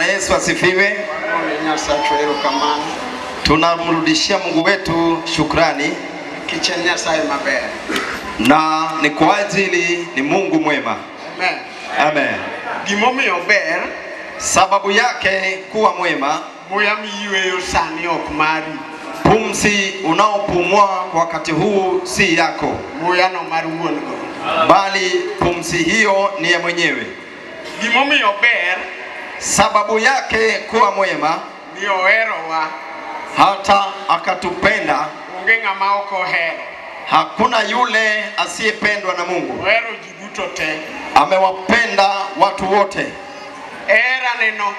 Bwana Yesu asifiwe. Wagoyo Nyasachwa erokamano Tunamrudishia Mungu wetu shukrani, nikech en Nyasaye maber. Na ni kwa ajili ni Mungu mwema. Amen. Amen. Gimomiyo ober, Sababu yake kuwa mwema, muya miyweyo sani ok mari, pumzi unaopumua kwa wakati huu si yako, muyano mar wuon go. Bali pumzi hiyo ni ya mwenyewe. Gimomiyo ober, Sababu yake kuwa mwema, ni oherowa, hata akatupenda. Onge ng'ama ok ohero. Hakuna yule asiyependwa na Mungu. Ohero ji duto te. Amewapenda watu wote. E heraneno,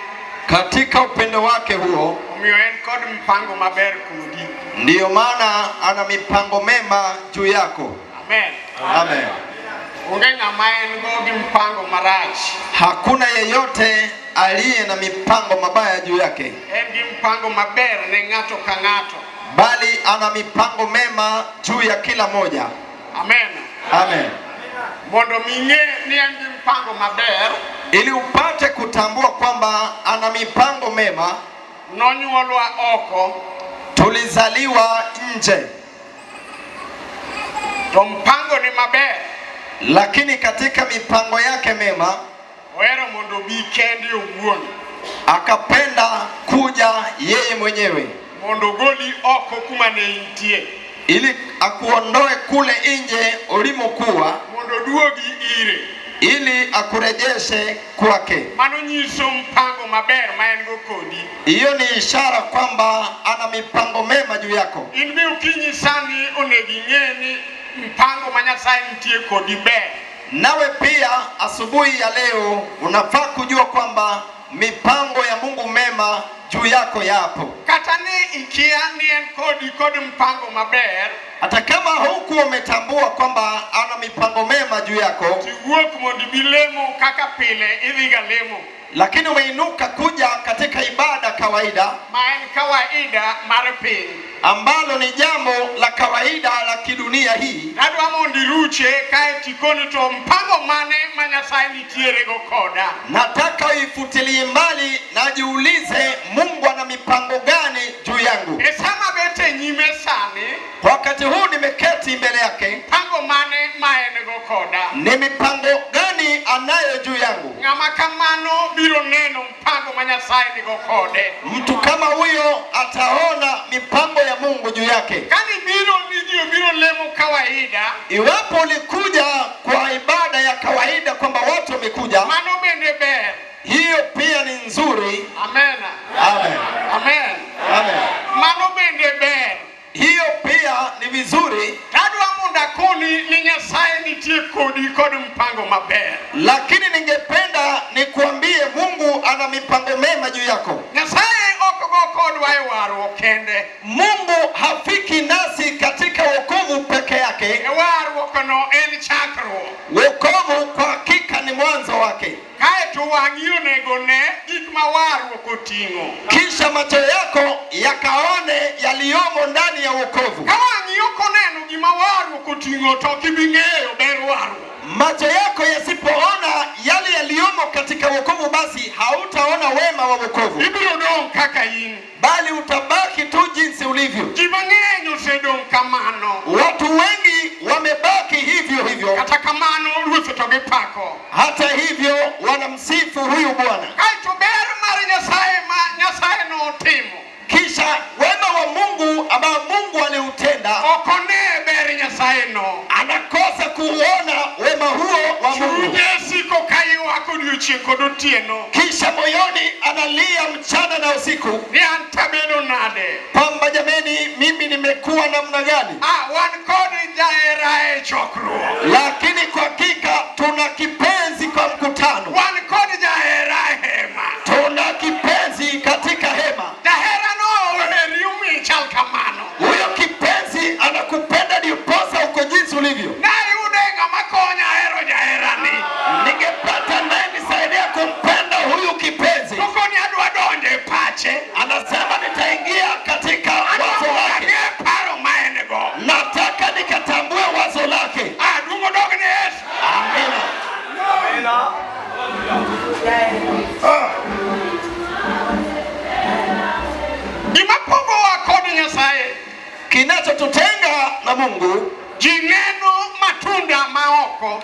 Katika upendo wake huo, omiyo en kod mpango maber kodi. Ndiyo maana ana mipango mema juu yako. Amen. Amen. Onge ng'ama en go gi mpango marach. Hakuna yeyote aliye na mipango mabaya juu yake, En gi mpango maber ne ng'ato ka ng'ato. Bali ana mipango mema juu ya kila moja. Amen. Amen. Mondo mi ing'e ni en gi mpango maber, Ili upate kutambua kwamba ana mipango mema, nonyuolwa oko, tulizaliwa nje, to mpango ni maber. Lakini katika mipango yake mema Ohero mondo obi kende owuon, akapenda kuja yeye mwenyewe mondo ogoli oko kuma ne intie, ili akuondoe kule nje ulimokuwa, mondo oduogi ire. Ili akurejeshe kwake. Mano nyiso mpango maber ma en go kodi. Hiyo ni ishara kwamba ana mipango mema juu yako. In be okinyi sani onego ing'e ni mpango ma Nyasaye nitie kodi ber. Nawe pia asubuhi ya leo unafaa kujua kwamba mipango ya Mungu mema juu yako yapo. Kata ni ikia ni en kodi kod mpango maber, Hata kama hukuwa umetambua kwamba ana mipango mema juu yako, tiwuok mondo ibi lemo kaka pile idhiga lemo, lakini umeinuka kuja katika ibada kawaida, ma en kawaida mar piny. Ambalo ni jambo la kawaida la kidunia hii. Adwa mondo iruche kae tikoni to mpango mane ma Nyasaye nitiere go koda. Nataka uifutilie mbali na jiulize, Mungu ana mipango gani juu yangu? E sama bet e nyime sani, Kwa wakati huu nimeketi mbele yake, mpango mane ma en go koda? Ni mipango gani anayo juu yangu? Ng'ama kamano biro neno mpango ma Nyasaye nigo kode. Mtu kama huyo ataona mipango ya Mungu juu yake. Kani biro ni ji obiro lemo kawaida, Iwapo ulikuja kwa ibada ya kawaida kwamba watu wamekuja, mano bende ber. Hiyo pia ni nzuri. Amen. Amen. Amen. Amen. Mano bende ber. Hiyo pia ni vizuri. Tadwa mondo akoni ni Nyasaye nitie kodi kod mpango maber. Lakini ningependa nikuambie Mungu ana mipango mema juu yako. Nyasaye ok go kodwa e warruok kende. Mungu hafiki nasi katika wokovu peke yake. E warruok no en chakruok. Wokovu kwa hakika ni mwanzo wake. Kaeto wang'i onego ne gik ma warruok oting'o. Kisha macho yako yakaone yaliyomo ndani ya wokovu. Ka wang'i ok oneno gima warruok oting'o to ok ibi ng'eyo ber warruok. Macho yako yasipoona yale yaliyomo katika wokovu, basi hautaona wema wa wokovu. Ibiro dong' kaka in. Bali utabaki tu jinsi ulivyo. Ji mang'eny osedong' kamano. Watu wengi wamebaki hivyo hivyo. Kata kamano Ruoth to gipako. Hata hivyo wanamsifu huyu Bwana. Kaeto ber mar Nyasaye ma Nyasaye notimo. Kisha wema wa Mungu ambao Mungu aliutenda, Ok one ber Nyasaye no. Anakosa kuona wema huo wa Mungu. Chunye siko ka ywak odiochieng' kod otieno. Kisha moyoni analia mchana na usiku. Ni an tabedo nade? Kwamba jameni, mimi nimekuwa namna gani? Ah, wan kod jahera e chokruok. Lakini kwa hakika tuna kipenzi kwa mkutano. Wan kod jahera e hema. Tuna kipenzi katika hema. Jahera no oheri omiyo ichal kamano. Huyo kipenzi anakupenda ndiposa uko jinsi ulivyo. Nayude ng'ama konya hero jaherani. Ningepata naye nisaidia kumpenda huyu kipenzi. Tokoni adwa donjo e pache. Anasema nitaingia katika Adwa wazo mondo lake. ang'e paro ma en go. Nataka nikatambue wazo lake. Ah, duong' odog ne Yesu. oko.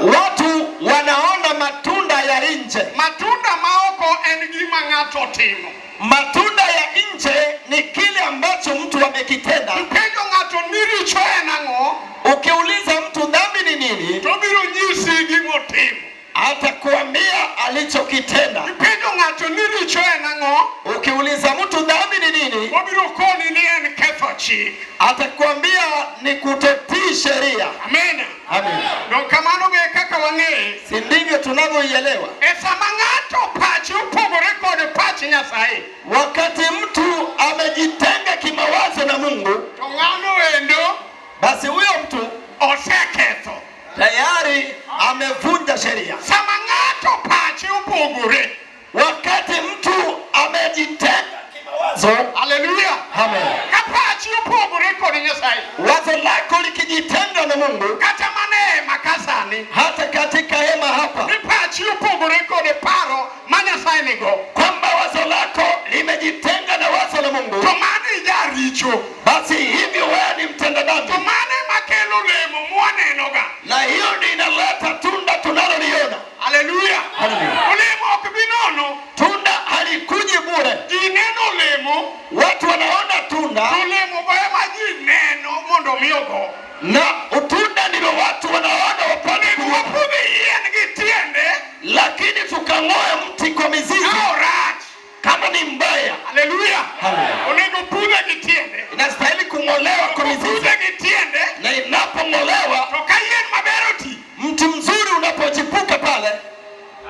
Watu wanaona matunda ya nje. Matunda ma oko en gima ng'ato otimo. Matunda ya nje ni kile ambacho mtu amekitenda. Ipenjo ng'ato ni richo en ang'o, Ukiuliza mtu dhambi ni nini, to obiro nyisi gimotimo. atakuambia alichokitenda. Ipenjo ng'ato ni richo en ang'o, Ukiuliza mtu dhambi ni nini, obiro koni ni en ketho chik. atakuambia ni kutotii sheria. Amen. Amen. Dong kamano be kaka wang'eye. Si ndivyo tunavyoielewa? E sama ng'ato pache opogore kod pach Nyasaye, Wakati mtu amejitenga kimawazo na Mungu, to ng'ano endo basi huyo mtu oseketho. tayari amevunja sheria. Sama ng'ato pache opogore, Wakati mtu amejitenga kimawazo, haleluya, amen, ka pachi opogore kod Nyasaye, wazo lako likijitenga na Mungu, kata mana e hema ka sani, hata katika hema hapa, ni pachi opogore kod paro ma Nyasaye nigo, kwamba wazo lako limejitenga na wazo la Mungu, to mano ijaricho. basi hivyo wewe ni mtenda To dhambi, mano ema kelo olemo mwanenoga. na hiyo ndio inaleta tunda tunaloliona. Haleluya. Haleluya. Olemo ok bi nono. Tunda halikuji bure. Ji neno olemo, Watu wanaona tunda to olemo go ema ji neno mondo mi ogo. na utunda ndilo watu wanaona wapate Onego kuona, wapudh yien gi tiende lakini tukang'oe mti kwa mizizi ka orach. kama ni mbaya. Haleluya. Haleluya. Onego pudhe gi tiende. Inastahili kung'olewa kwa mizizi, Pudhe gi tiende, na inapong'olewa to ka yien maber oti, mti mzuri unapochipuka pale,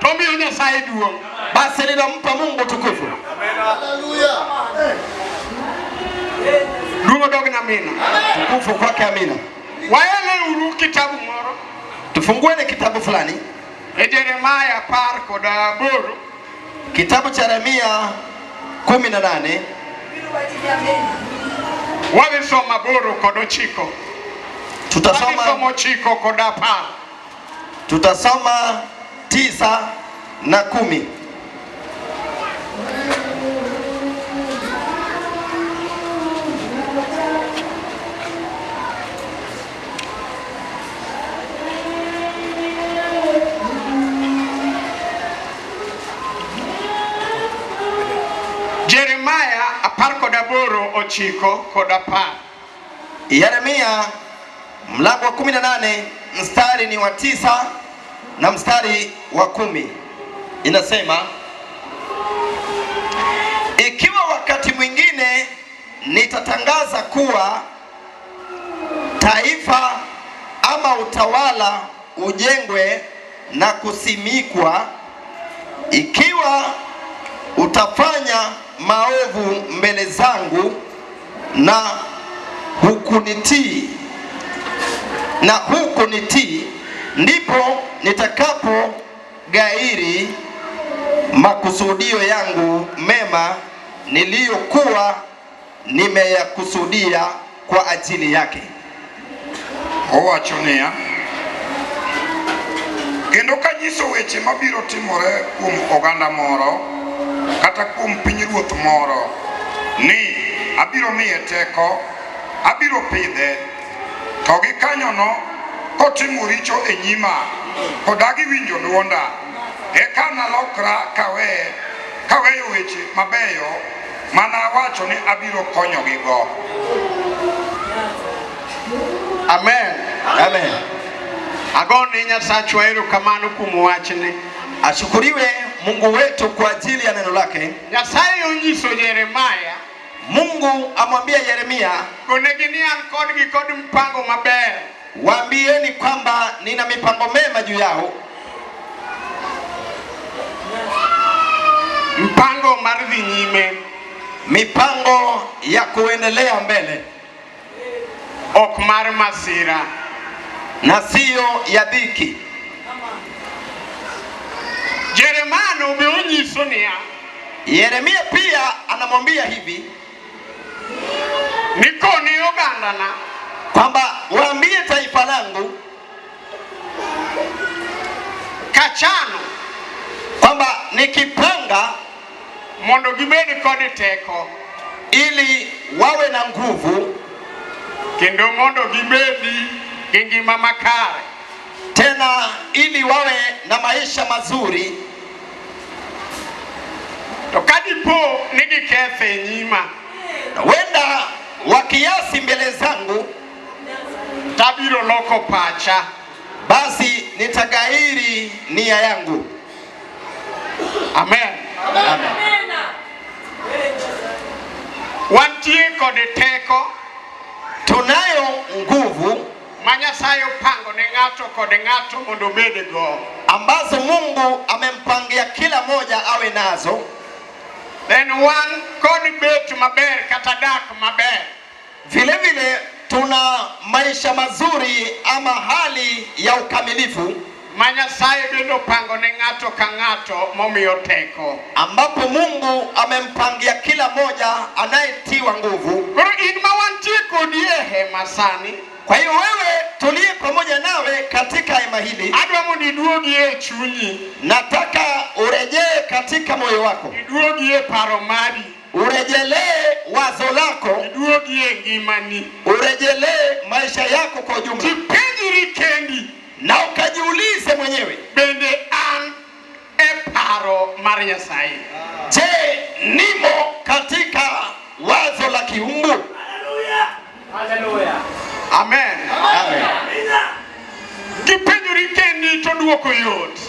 to miyo Nyasaye duong'. basi linampa Mungu tukufu. Duong' odog na mina. Tukufu kwake, amina. Waele uru kitabu moro Tufungueni kitabu fulani, e Jeremaya 18. kitabu cha Yeremia 18 Wadhi somo 8 kod 9. Wadhi tutasoma somo 9 kod 10. tutasoma 9 na 10. Jeremaya 18 9 kod 10. Yeremia mlango wa 18 mstari ni wa 9 na mstari wa 10, inasema ikiwa wakati mwingine nitatangaza kuwa taifa ama utawala ujengwe na kusimikwa, ikiwa utafanya maovu mbele zangu na hukunitii na hukunitii, ndipo nitakapo gairi makusudio yangu mema niliyokuwa nimeyakusudia kwa ajili yake. Owacho niya, kendo kanyiso weche mabiro timore kuom oganda moro kata kuom pinyruoth moro ni abiro miye teko, abiro pidhe, to gikanyono kotimo richo e nyima kodagi winjo dwonda, eka nalokra kaweye kaweyo weche mabeyo mana awacho ni abiro konyogigo. Amen. Amen. Agone Nyasachwa erokamano kuom wachne. Ashukuriwe Mungu wetu kwa ajili ya neno lake. Nyasaye onyiso Jeremaya Mungu amwambia Yeremia, konegi ni an kodgi kod mpango maber. waambieni kwamba nina mipango mema juu yao, Mpango mar dhi nyime, mipango ya kuendelea mbele ok mar masira. na siyo ya dhiki. Jeremia no be onyiso niya, Yeremia pia anamwambia hivi ni koni ogandana kwamba waambie taifa langu kachano kwamba nikipanga mondo gibed kod teko ili wawe na nguvu kendo mondo gibedi gi ngima makare. Tena ili wawe na maisha mazuri. To ka dipo ni giketho e nyima, Wenda wakiasi mbele zangu, tabiro loko pacha. Basi nitagairi nia yangu. Amen. Amen. Wantie kod teko Tunayo nguvu ma Nyasaye opango ne ng'ato kod ng'ato mondo obedgo. Ambazo Mungu amempangia kila moja awe nazo. Then wan kod bet maber kata dak maber. Vile vile tuna maisha mazuri ama hali ya ukamilifu ma Nyasaye bende opango ne ng'ato ka ng'ato momiyo teko, ambapo Mungu amempangia kila moja anayetiwa nguvu. Koro in ma wantie kodi e hema sani, kwa hiyo wewe tuliye pamoja nawe katika hema hili, adwa mondo iduogi e chunyi, nataka urejee katika moyo wako, iduogi e paro mari, urejelee wazo lako, iduogi e ngimani, urejelee maisha yako kwa ujumla. Tipenjri kendi na ukajiulize mwenyewe, bende an e paro mar Nyasaye? Je, nimo katika wazo la kiungu? Haleluya. Amen. Amen. Kipenjori kendi to duoko yot.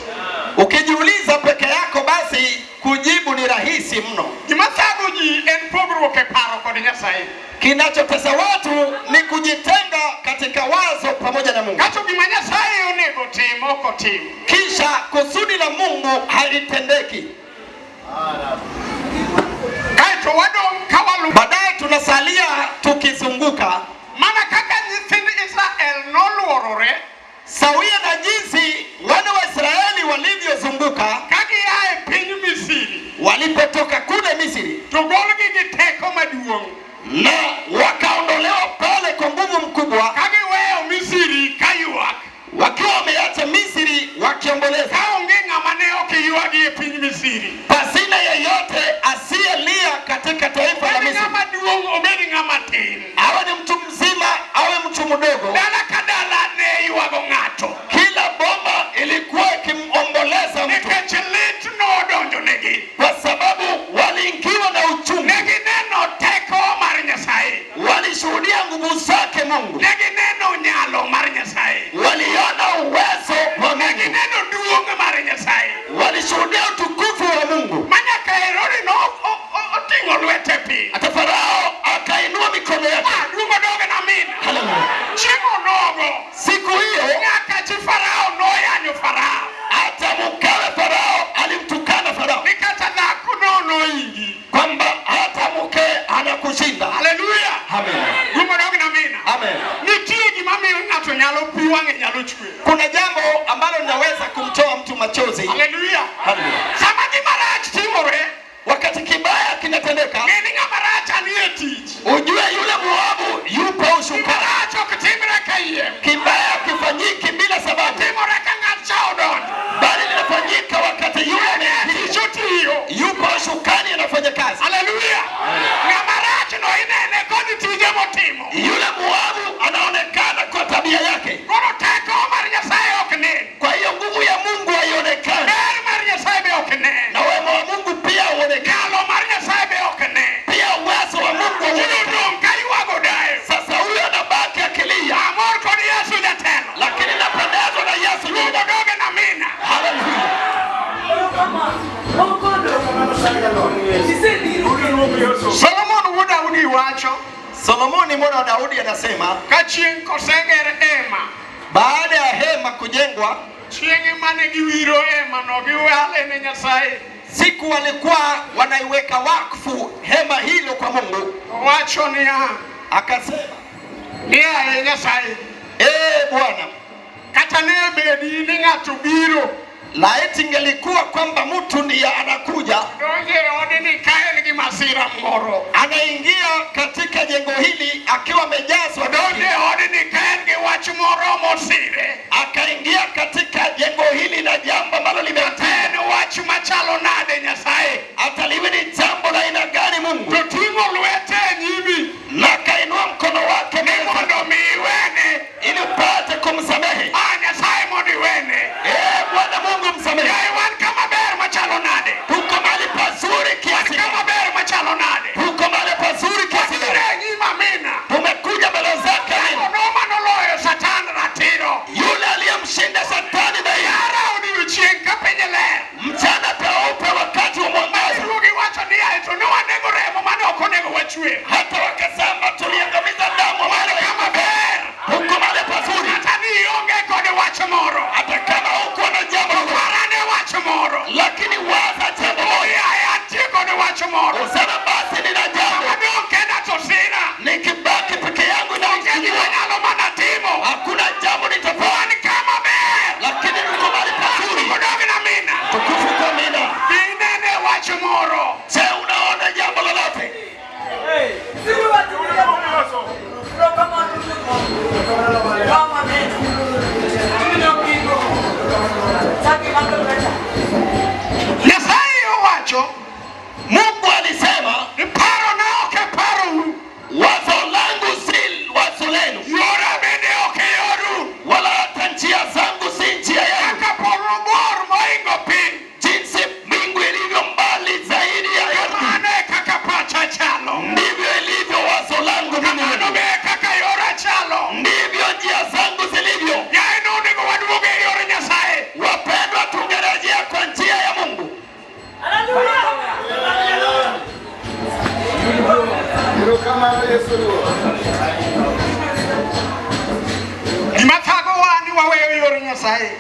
Ukijiuliza peke yako basi kujibu ni rahisi mno. Gima thago ji en pogruok e paro kod Nyasaye. Kinachotesa watu ni kujitenga katika wazo pamoja na Mungu. Kato gima Nyasaye onego tim ok otim. Kisha kusudi la Mungu halitendeki. Kaeto wadong' ka walu. Baadaye tunasalia tukizunguka. Mana kaka nyithind Israel noluorore, sawia na jinsi wana wa Israeli walivyozunguka ka gia e piny Misri, walipotoka kule Misri, to golgi gi teko maduong', na wakaondolewa pale kwa nguvu mkubwa, ka giweyo Misri ka ywak, wakiwa wameacha Misri wakiomboleza, ka onge ng'ama ne ok ywagi e piny Misri, pasina yeyote asiyelia katika taifa la obed Misri, ng'ama duong' obed ng'ama tin, awe ni mtu mzima awe mtu mdogo, dala ka dala ne ywago ng'ato, kila boma ilikuwa ikimomboleza mtu, nikech lit nodonjonegi, kwa sababu waliingiwa na uchungu, ne gineno teko mar Nyasaye, walishuhudia nguvu zake Mungu, ne gineno nyalo mar Nyasaye, waliona uwezo wa ne Mungu, gineno duong' mar Nyasaye, walishuhudia utukufu wa Mungu. Ma nyaka Herode no oting'o lwete piny, hata Farao akainua mikono yake. Duong' odoge na min. Haleluya. Chieng' onogo, siku hiyo nyaka chi Farao noyanyo Farao, hata mkewe Farao alimtukana Farao, ni kata dhako nonoingi, kwamba hata mke anakushinda. Haleluya. Amen. Duong' odoge na mina. Amen. Nitie gima miyo ng'ato nyalo pi wang'e nyalo chwer. Kuna jambo ambalo linaweza kumtoa mtu machozi. Haleluya. Haleluya. Sama gima rach timore, wakati kibaya kinatendeka, ng'e ni ng'ama rach anie tich. Ujue yule muovu yupo usukani. Gima rach ok timre kayiem. Kibaya kifanyiki bila sababu. Timore ka ng'at cha odonjo, bali linafanyika wakati yule ane tich otiyo. Yupo usukani anafanya kazi. Haleluya. Ng'ama rach no inene kod tije motimo. Yule muovu anaonekana kwa tabia yake. Koro teko mar Nyasaye ok nen. Kwa hiyo nguvu ya Mungu haionekani. Ber mar Nyasaye be ok nen. Na wema wa Mungu pia hauonekani. Nyalo mar Nyasaye be ok nen. Pia uwezo wa Mungu hauonekani. Odong' ka ywago dayo. Sasa huyo anabaki akilia. Amor kod Yesu jatelo. Lakini napendezwa na Yesu. Duong' odoge na mina. Haleluya. Solomon wuod Daudi wacho, Solomoni mwana wa Daudi anasema, ka chieng' koseger hema, baada ya hema kujengwa, chieng' mane giwiro hema no giwale ne Nyasaye, siku walikuwa wanaiweka wakfu hema hilo kwa Mungu, owacho niya, akasema, niyaye Nyasaye, ee Bwana, kata ne bedi ni ng'ato biro laiti ingelikuwa kwamba mtu ndiye anakuja donjo e odni ka en gi masira moro, anaingia katika jengo hili akiwa amejazwa donjo e odni ka en gi wach moro mosire, akaingia katika jengo hili na jambo ambalo kata en wach machalo nade Nyasaye, hata liwe ni jambo la aina gani Mungu, to ting'o lwete e nyimi na akainua mkono wake ni mondo mi iwene, ili upate kumsamehe. Ah, Nyasaye mondo iwene. ochwer. Hata wakasema tuliangamiza damu Wan kama ber. huko mahali pazuri, Kata ni ionge kod wach moro. hata kama huko na jambo lolote, Parane wach moro. lakini waza jambo moja, Yaye antie kod wach moro. usema basi nina jambo, Adong' kenda to sina. nikibaki peke yangu Onge gima inanisumbua, anyalo mana timo. hakuna jambo nitafanya, Wan kama ber. lakini niko mahali pazuri. Odog na mina. Tukufu kwa mina. Binene wach moro. Je, unaona jambo lolote? Nyasaye owacho Mungu alisema ni parona ok e parou. wazo langu si wazo lenu, Yora bende ok e yoru. wala hata njia zangu si njia yenu. Kaka polo bor moingo piny. Jinsi mbingu ilivyo mbali zaidi ya ardhi, Kamano e kaka pacha chalo. ndivyo ilivyo wazo langu mimi Kamano mwenyewe, be e kaka yora chalo. ndivyo njia zangu zilivyo. Yaye nonego waduog e yor Nyasaye. Wapendwa, tungerejea kwa njia ya Mungu. Gima thagowa ni waweyo yor Nyasaye.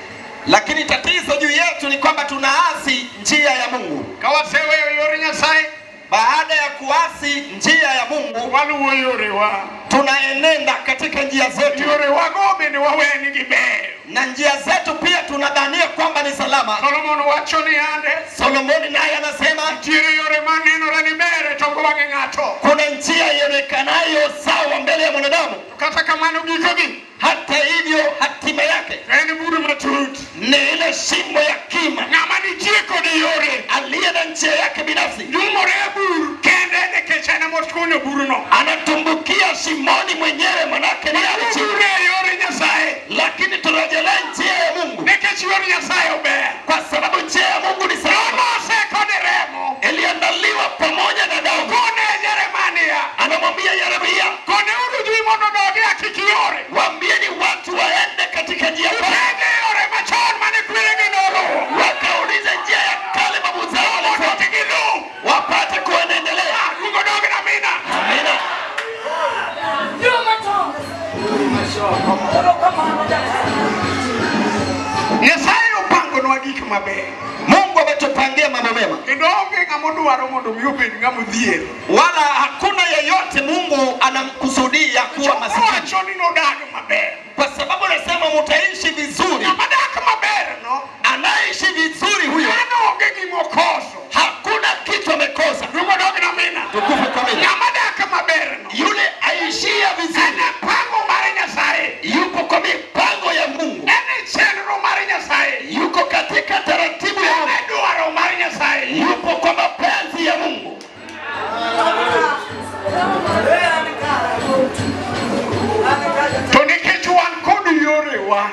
Lakini tatizo juu yetu ni kwamba tunaasi njia ya Mungu. Ka waseweyo yor Nyasaye, Baada ya kuasi njia ya Mungu, waluwo yorewa. tunaenenda katika njia zetu, Yorewago bende wawe ni gibeyo. na njia zetu pia tunadhania kwamba ni salama. Solomon wacho ni ande Solomoni naye anasema nitiere yore manenore ni ber e tong wang'e ng'ato. kuna njia ionekanayo sawa mbele ya mwanadamu, Kata kamano gikogi hata hivyo hatima yake to en bur matut. ni ile shimo ya kima. Ng'ama nitie kod yore Aliye na njia yake binafsi nyumore e bur kende nikech en ema okunyo burno. anatumbukia shimoni mwenyewe, manake ni yale chini. Waduoguru e yore Nyasaye Lakini turejelee njia ya Mungu, nikech yor Nyasaye ober. kwa sababu njia ya Mungu ni salama, Nolose kod remo. iliandaliwa pamoja na damu. Kone Jeremania, Anamwambia Yeremia, koneuru ji mondo odogi akik yore. waambieni watu waende katika njia pana, Utenge yore machon mane kweregi noluwo. wakaulize njia ya kale babu zao Mondo walifuata, kik giluw. wapate kuendelea. Luongo dog na mina. Amina. Nyasaye opangonwa gik mabeyo. Mungu ametupangia mambo mema, Kendo onge ng'ama odwaro mondo mi obed ng'ama odhier. wala hakuna yeyote Mungu anamkusudia kuwa masikini, Owacho ni nodag maber. kwa sababu anasema mutaishi vizuri. Ng'ama dak maber no, Anaishi vizuri huyo, mano onge gimokoso. hakuna kitu amekosa. Luongo dog na mina. Tukufu kwa Mungu. Ng'ama dak maber no, Yule aishia en vizuri e pango mar Nyasaye. yupo kwa mipango ya Mungu, En e chenro mar Nyasaye. yuko katika taratibu ya En Mungu, e dwaro mar Nyasaye. yupo kwa mapenzi ya Mungu. To nikech wan kod yorewa,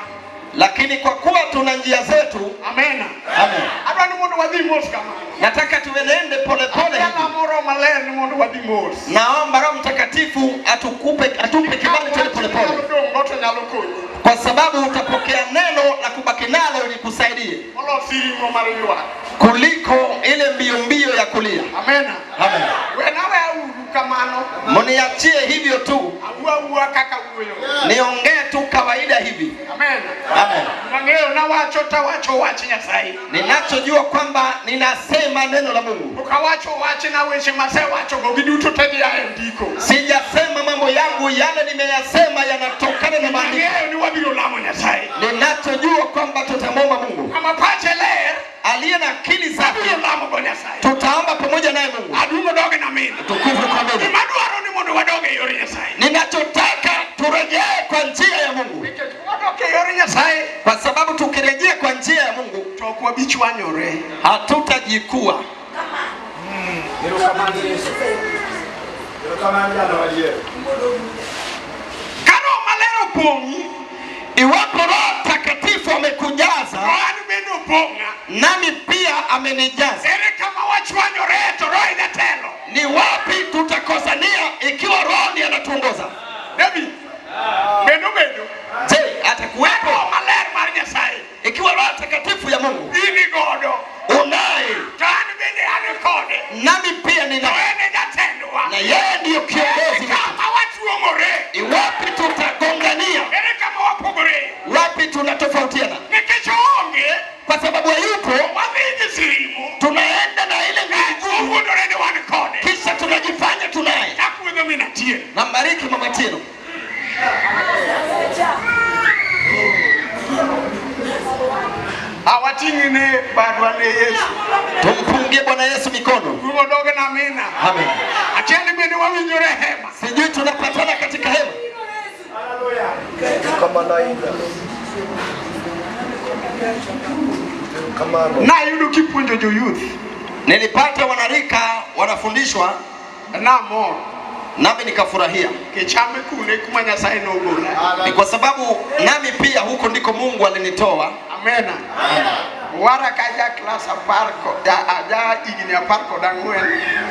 Lakini kwa kuwa tuna njia zetu, amena. amen. Adwa ni mondo wadhi mos kama. Nataka tuenende polepole hivi. Alamo Roho Maler ni mondo wadhi mos. Naomba Roho Mtakatifu atukupe, atupe kibali twende polepole, Nyalo dong' no to nyalo konyi. kwa sababu utapokea neno la kubaki nalo likusaidie Molo siringo mar ywak. kuliko ile mbio mbio ya kulia. Amena. Amen. Wena weuru kamano. Mniachie hivyo tu, Awuo awuoa kaka wuoyo. niongee tu kawaida hivi. Amen. Amen. Mang'eyo nawacho tawacho wach Nyasaye. Ninachojua kwamba ninasema neno la Mungu, To kawacho wachna weche masewachogo giduto te gia e ndiko. sijasema mambo yangu, yale nimeyasema yanatokana na maandiko. Ang'eyo ni wabiro lamo Nyasaye. Ninachojua kwamba tutamwomba Mungu Ng'ama pache ler aliye na akili zake, abiro lamo go Nyasaye. tutaomba pamoja naye Mungu. Adumo dog na min. Tukufu kwa Mungu. Gima dwaro ni mondo wadog e yor Nyasaye. Ninachotaka turejee kwa njia ya Mungu, Nikech wadok e yor Nyasaye kwa sababu tukirejea kwa njia ya Mungu to ok wabi chwanyore. hatutajikua. Ka Roho Maler opong'i, Iwapo Roho Mtakatifu to amekujaza, an bende opong'a. nami pia amenijaza, Ere kama wachwanyore to Roho e jatelo. ni wapi tutakosania ikiwa Roho ndiye anatuongoza? David, bende obedo. Je, atakuwepo Roho Maler mar Nyasaye ikiwa Roho Mtakatifu ya Mungu in godo unaye, to an bende an kode. nami pia To nina, en e jatendwa. Na yeye ndiyo kiongozi wetu. Kama watuong'ore. Iwapi tutagongania? Ere kama wapogore. Wapi tunatofautiana? Nikech oonge, Kwa sababu hayupo, wadhi gi sirimu. tunaenda na ile nguvu, Owuondore ni wan kode. kisha tunajifanya tunaye. Akwedho min Atieno. Nambariki mama Tieno. Awating'ne badwa ne Yesu. Tumpungie Bwana Yesu mikono. Kugo dog na mina. Amen. Achiel bende wawinjore hema. Sijui tunapatana katika hema. Nayudo kipuonjo jo youth. Nilipata wanarika wanafundishwa, Namor. nami nikafurahia. Kichambe kune kuma Nyasaye nogola. Ni kwa sababu nami pia huko ndiko Mungu alinitoa. Amena. Wara ka ja klas apar ko ja aja higni 14.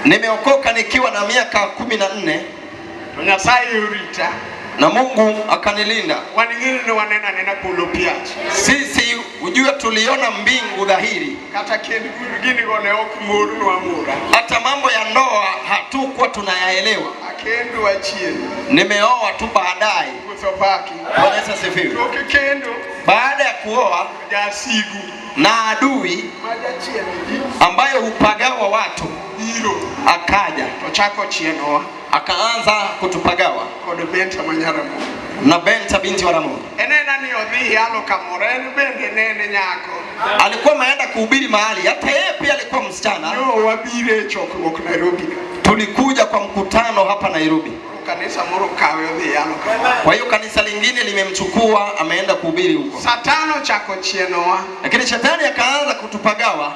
Nimeokoka nikiwa na miaka 14 To Nyasaye orita. na Mungu akanilinda. Wan ing'eni ne waneno anena polo piach. Sisi ujue, tuliona mbingu dhahiri, Kata kend gini go ne ok mornwa amora. hata mambo ya ndoa hatukuwa tunayaelewa. Akendo achien. Nimeoa tu baadaye. Ruoth opaki. Bwana Yesu asifiwe. Tok kendo Baada ya kuoa jasigu na adui ma jachien ji ambayo hupagawa watu biro akaja to chako chienowa akaanza kutupagawa kod Benta ma Nyaramogi. na Benta binti wa Ramogi. Enena ni odhi yalo kamoro en bende ne en nyako. Alikuwa ameenda kuhubiri mahali, hata yeye pia alikuwa msichana. Nyo wabiro e chokruok Nairobi ka. Tulikuja kwa mkutano hapa Nairobi. Kanisa moro kawe odhi yalo kamoro. Kwa hiyo kanisa lingine limemchukua, ameenda kuhubiri huko, Satan ochako chienowa. lakini shetani akaanza kutupagawa.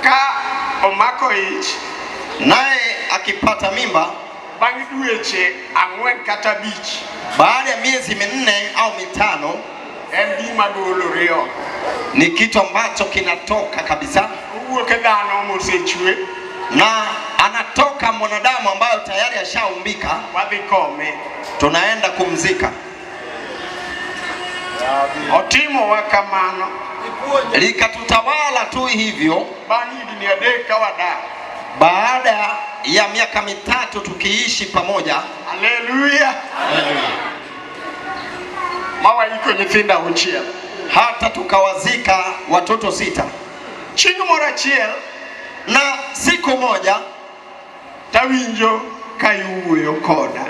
Ka omako ich Naye akipata mimba bang' dweche 4 kata 5 baada ya miezi 4 au 5, en gima golore oko. ni kitu ambacho kinatoka kabisa, Owuok e dhano mosechwe na anatoka mwanadamu ambayo tayari ashaumbika. wadhi kome. Tunaenda kumzika. Otimowa kamano Likatutawala tu hivyo. bang' higni 3 ka wadak. Baada ya miaka 3 tukiishi pamoja, Haleluya. Ma waiko nyithindo 6. hata tukawazika watoto 6. Chieng' moro achiel Na siku moja tawinjo ka iwuoyo koda.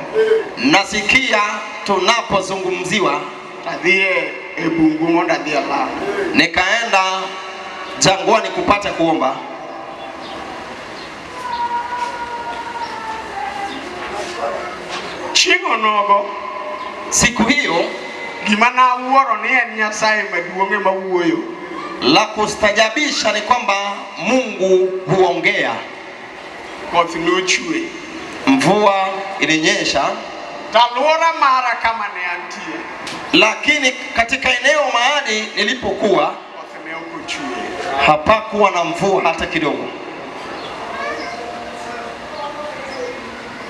nasikia tunapozungumziwa, Tadhi e bungu mondo adhi alam. nikaenda jangwani kupata kuomba. Chieng' onogo Siku hiyo gima nawuoro ni en Nyasaye maduong' ema wuoyo. la kustajabisha ni kwamba Mungu huongea. Koth nochwe. Mvua ilinyesha, Taluora mara kama ne antie, lakini katika eneo mahali nilipokuwa koth ne ok ochwe. hapakuwa na mvua hata kidogo.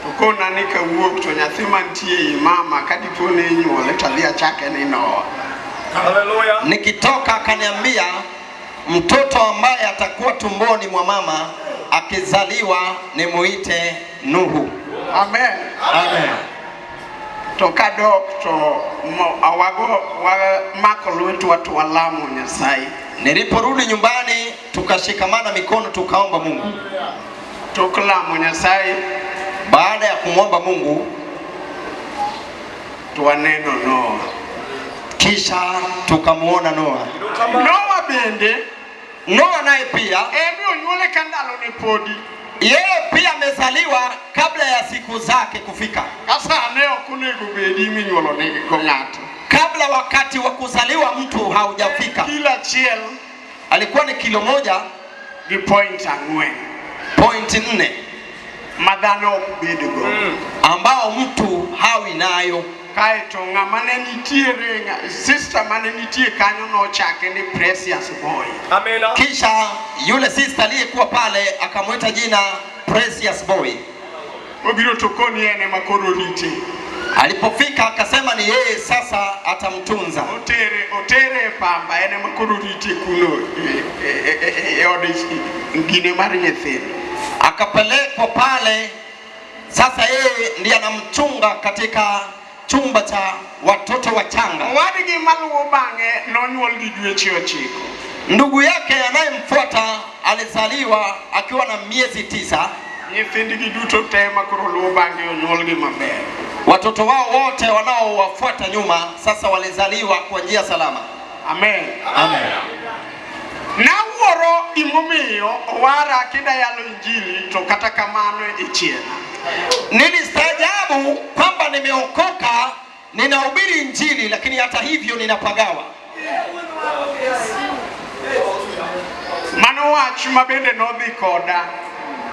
To kona ni kawuok to nyathi mantie ei mama kadipo ni inyuole to adhi achake ni Noa. Nikitoka akaniambia mtoto ambaye atakuwa tumboni mwa mama akizaliwa nimuite Nuhu. Amen. Amen. To kadok to awago wamako lwetwa to walamo Nyasaye. Niliporudi nyumbani tukashikamana mikono tukaomba Mungu. Tok lamo Nyasaye Baada ya kumwomba Mungu to waneno Noa. kisha tukamuona Noa. Noa bende Noa naye pia, en be onyuole ka ndalone podi. yeye pia amezaliwa kabla ya siku zake kufika, Ka sane ok onego bedi minyuolonego ng'ato. kabla wakati wa kuzaliwa mtu haujafika. Kilo 1 Alikuwa ni kilo 1 gi point 4 point 4 ma dhano ok bedgo. ambao mtu hawi nayo. Kaeto ng'ama ne nitiere, sister mane nitie kanyo nochake ni Precious Boy. Amina. Kisha yule sister aliyekuwa pale akamwita jina Precious Boy. Obiro to koni en ema koro rite. Alipofika akasema ni yeye sasa atamtunza. Otere otere e pamba en ema koro rite kuno e od gine mar nyithindo. Akapelekwa pale, sasa yeye ndiye anamchunga katika chumba cha watoto wachanga. Owadgi maluwo bang'e nonyuol gi dweche 9. Ndugu yake anayemfuata alizaliwa akiwa na miezi 9. Nyithindgi duto te makoro luwo bang'e onyuolgi maber. Watoto wao wote wanaowafuata nyuma sasa walizaliwa kwa njia salama. Amen. Amen. Nawuoro gimomiyo owara kida yalo injili to kata kamano ichiena. Nilistaajabu kwamba nimeokoka, ninahubiri injili, lakini hata hivyo ninapagawa. Mano wach ma bende nodhi koda.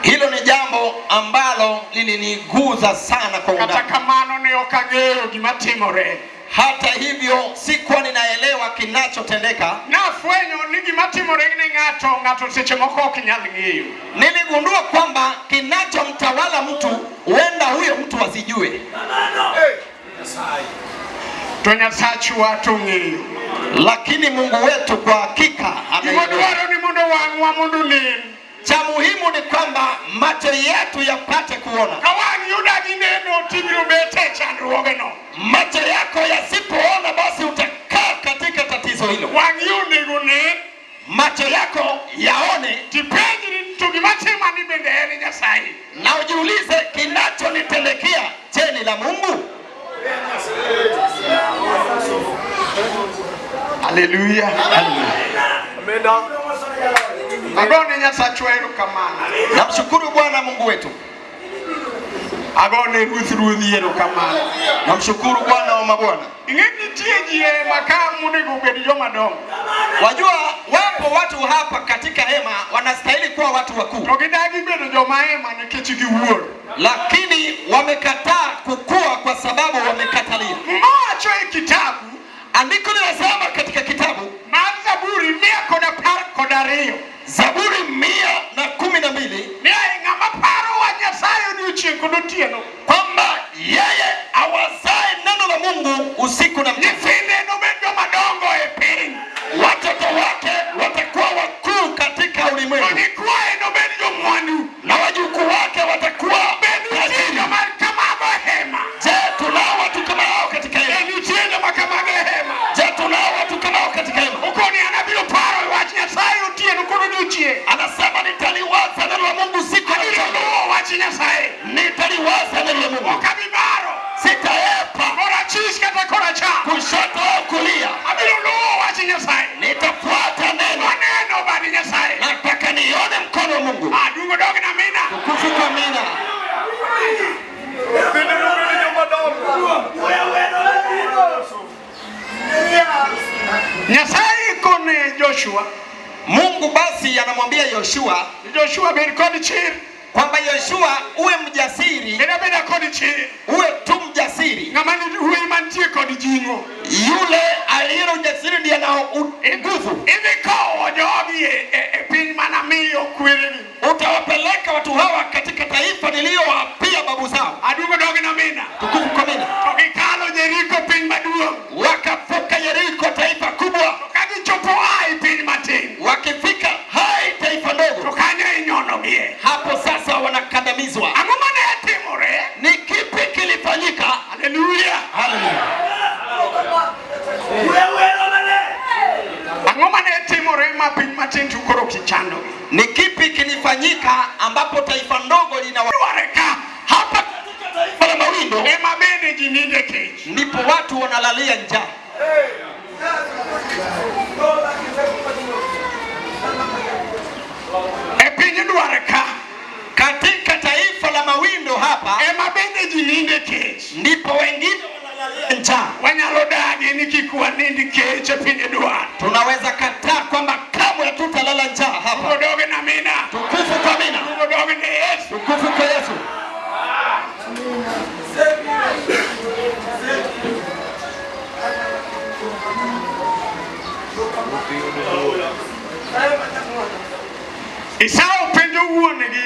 Hilo ni jambo ambalo liliniguza sana kwa Kata undani. kamano ne ok ang'eyo gima timore. Hata hivyo sikuwa ninaelewa kinachotendeka. Nafwenyo ni gima timore ne ng'ato ng'ato seche moko ok nyal ng'eyo. Niligundua kwamba kinachomtawala mtu huenda huyo mtu asijue, To Nyasachwa to ong'eyo. lakini Mungu wetu kwa hakika Gima anaelewa. dwaro ni mondo wang'wa mondo onen. Cha muhimu ni kwamba macho yetu yapate kuona. Ka wang'i odagi neno tibiro bet e chandruogeno. Macho yako yasipoona, basi utakaa katika tatizo hilo. Wang'i onego nen Macho yako yaone tipenjri to gima timani bende en Nyasaye. na ujiulize, kinachonitendekea je, ni la Mungu? Haleluya. Agone Nyasachwa erokamano. Namshukuru Bwana Mungu wetu, Agone Ruoth ruodhi erokamano. namshukuru Bwana wa mabwana. Ing'e nitie ji e maka monego obed joma dongo. Wajua, wapo watu hapa katika hema wanastahili kuwa watu wakuu, To gidagi bedo joma hema nikech giwuoro. lakini wamekataa kukua kwa sababu wamekatalia. Muma wacho e kitabu Andiko linasema katika kitabu mar Zaburi 112 Zaburi 112 ni ai ng'ama paro wach Nyasaye odiochieng' kod otieno. kwamba yeye awazae neno la Mungu usiku na mchana, Nyithinde nobed joma dongo e piny. watoto wake watakuwa wakuu katika To ulimwengu nyikwaye nobed jomwandu. na wajukuu wake watakuwa Be nitie tajiri. joma kamago e hema. Je, tunao watu kama hao katika Be hema? nitie joma kamago e hema. Je, tunao watu kama hao katika hema? Okoni an abiro paro e wach Nyasaye otieno kod odiochieng'. Anasema nitaliwaza neno la Mungu usiku na Abiro mchana, luwo wach Nyasaye. nitaliwaza neno la Mungu, Ok abi baro. sitaepa Korachich kata koracham. kushoto au kulia, Abiro luwo wach Nyasaye. nitafuata neno. Waneno bad Nyasaye. Nataka nione mkono wa Mungu. Aduogo dog na mina. Tukufu kwa mina. Nyasaye kone Joshua. Mungu basi anamwambia Yoshua Joshua bed kod chir. kwamba Yoshua, uwe mjasiri, Bed abeda kod chir. uwe tu mjasiri. Ng'ama ni wuoyi mantie kod jing'o. Yule aliye na ujasiri ndiye anao nguvu. Idhi kowo jogi e piny manamiyo kweregi. Utawapeleka watu hawa katika taifa niliyowapia babu zao. Aduogo dog na mina. Tukufu kwa mina. To gikalo Jeriko piny maduong'. Wakavuka Yeriko, taifa kubwa, To ka gichopo Ai piny matin. wakifika Hai, taifa To ndogo, kanyo inyonogie. hapo sasa wanakandamizwa. Ang'o mane timore? Ni kipi kilifanyika? Haleluya. Haleluya! Ang'o mane timore ma piny matin to koro kichandogi? Ni kipi kilifanyika ambapo taifa ndogo lina Dware ka hapa katika taifa la mawindo, ema bende ji ninde kech. ndipo watu wanalalia njaa. E piny dware ka Katika taifa la mawindo hapa ema bende ji ninde kech. ndipo wengine wanalalia njaa. Wanyalo dagi ni kik wanind kech e piny dwar. Tunaweza kataa kwamba kamwe hatutalala njaa hapa. Duogo dog na mina. Tukufu kwa mina, Duogo dog ne Yesu. tukufu kwa Yesu. Esau penjo wuon-gi.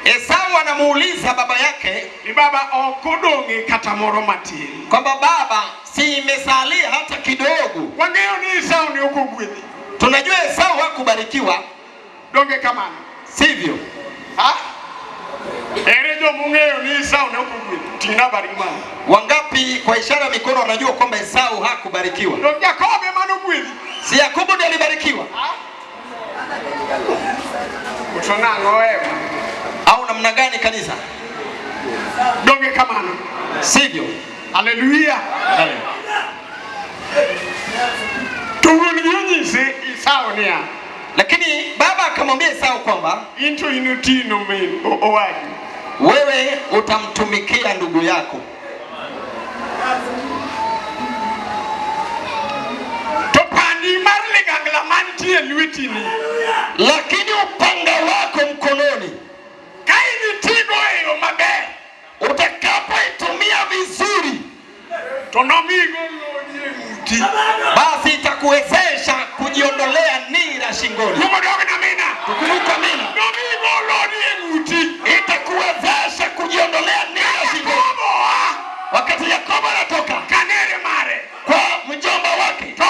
Esau anamuuliza baba yake ni baba ok odong'e kata moro matin. Kwamba baba, si imesalia hata kidogo. Wang'eyo ni Esau ne ok ogwedhi. Tunajua Esau hakubarikiwa. Donge kamano? Sivyo? Ha? Ere jomong'eyo ni Esau ne ok ogwedhi? Ting'na badi malo. Wangapi kwa ishara ya mikono wanajua kwamba Esau hakubarikiwa? To Jakobo ema nogwedhi. Si Yakobo ndiye alibarikiwa? To nang'o ema? Au namna gani kanisa? Donge kamano? Sivyo? Haleluya. To wuon gi onyise Esau niya, Lakini baba akamwambia Esau kwamba in to inutino min owadu. Wewe utamtumikia ndugu yako. To pandi mar ligangla mantie lwetini, lakini upanga wako mkononi, ka initigo e yo maber, utakapoitumia vizuri, to nomigo lodi e ng'uti. Basi itakuwezesha kujiondolea nira shingoni. Luongo dog na mina. Tukumbuka mina. Nomigo lodi e ng'uti. Itakuwezesha kujiondolea nira shingoni. Wakati Yakobo anatoka kanere mare kwa mjomba wake, to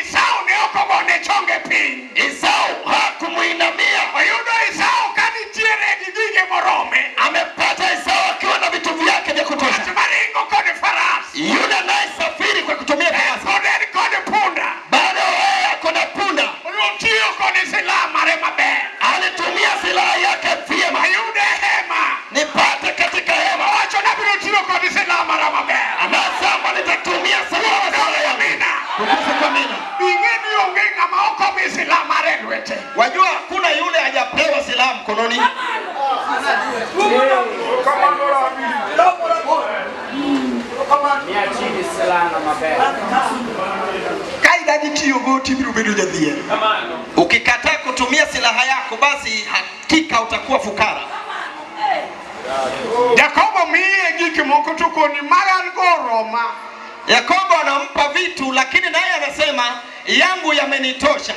Esau ne ok ogone chonge piny. Esau hakumuinamia. Oyudo Esau ka nitiere gi gige morome. Amepata Esau akiwa na vitu vyake vya kutosha. Ng'at maringo kod faras. Yule anayesafiri kwa kutumia farasi. Pod en kod punda. Bado yeye ako na punda. Otiyo kod silaha mare maber. Alitumia silaha yake vyema. Ayude hema. Nipate katika hema. Owacho nabiro tiyo kod silaha mara maber. Anasema nitatumia silaha yangu. Tukufu kwa mina. Ing'e ni onge ng'ama ok omi silaha mare e lwete. Wajua hakuna yule hajapewa silaha mkononi. Ka idagi tiyogo tibiro bedo jadhier. Ukikataa kutumia silaha yako basi hakika utakuwa fukara. Jakobo miye gik moko to koni magan go oroma. Yakobo anampa vitu lakini naye anasema yangu yamenitosha.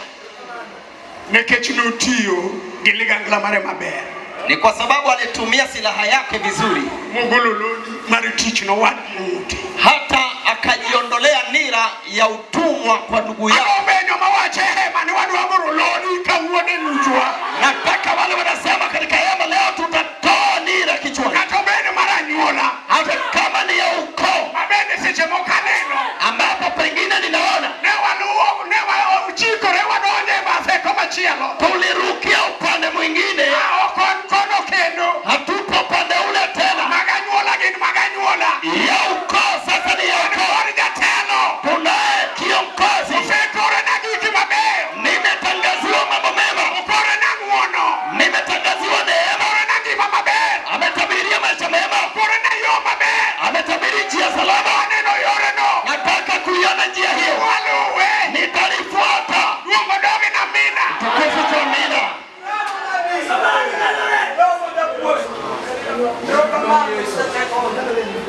Nikech notiyo gi ligangla mare maber. Ni kwa sababu alitumia silaha yake vizuri. Mogolo lodi mar tich nowadgi ng'ute. Hata akajiondolea nira ya utumwa kwa ndugu yake. Ang'o benyo mawacho e hema ni wadwa golo lodi kawuono e ng'utwa. Nataka wale wanasema katika hema leo tutatoa nira kichwani. Kata obed mar anyuola. Hata kama ni ya ukoo. Mabende seche moko aneno. Ambapo pengine ninaona. Ne waluwo, ne wachikore wadonjo e bathe komachielo. Tulirukia upande mwingine. Ok on kono kendo. Hatupo upande ule tena. Mag anyuola gin mag anyuola. Ya ukoo sasa ni ya ukoo. Kod jatelo. Tunaye kiongozi. Osekorena gik mabeyo. Nimetangaziwa mambo mema. Okorena ng'uono. Nimetangaziwa neema. Okorena ngima maber. Ametabiria maisha mema. Okorena yo maber. Ametabiri njia salama. Aneno yoreno. Nataka kuiona njia hiyo. Waluwe. Nitalifuata. Luongo dogi na mina. Tukufu kwa mina.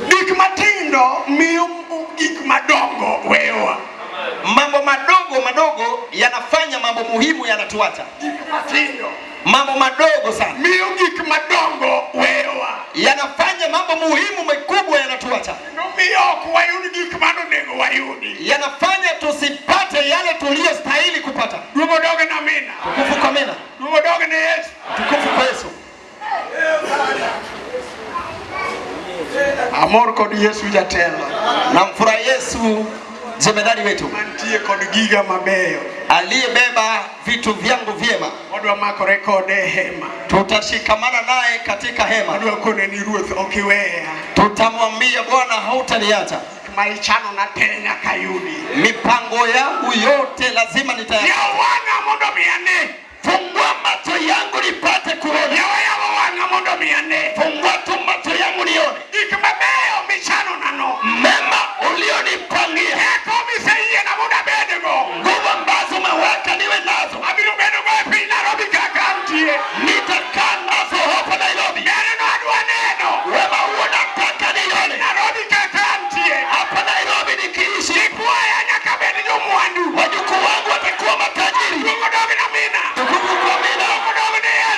Gik matindo miyo gik madongo weyowa. Mambo madogo madogo yanafanya mambo muhimu yanatuacha. Gik matindo Mambo madogo sana miyo gik madongo weyowa. yanafanya mambo muhimu makubwa yanatuacha. Kendo miyo ok wayud gik manonego wayudi. Yanafanya tusipate yale tuliyostahili kupata. Luongo dogi na mina. Tukufu kwa mina. Luongo dogi ne Yesu. Tukufu kwa Yesu. Amor kod Yesu jatelo. Namfurahi Yesu jemedari wetu Mantie kod giga mabeyo. aliyebeba vitu vyangu vyema. Wadwa makore kode e hema. Tutashikamana naye katika hema. Wadwa kone ni ruoth ok iweya. Tutamwambia Bwana, hautaniacha. Ma ichano na te nyaka yudi. Mipango yangu yote lazima nitaya. Yaw wang'a mondo mi ane. Fungua macho yangu nipate kuona. Yaw yaw wang'a mondo mi ane. Fungua tu macho yangu nione Gik mabeyo michano nano. mema ulionipangia, Teko miseyiena mondo abedgo. nguvu ambazo umeweka niwe nazo, Abiro bedogo e piny Nairobi kaka antie. nitakaa nazo hapa Nairobi. Bereno adwa neno. Wema huo nataka nione Nairobi kaka antie. hapa Nairobi nikiishi. Nyikwaya nyaka bed jomwandu. Wajukuu wangu watakuwa matajiri. Luongo dog na mina. Tukufu kwa mina. Luongo dog ne Yesu.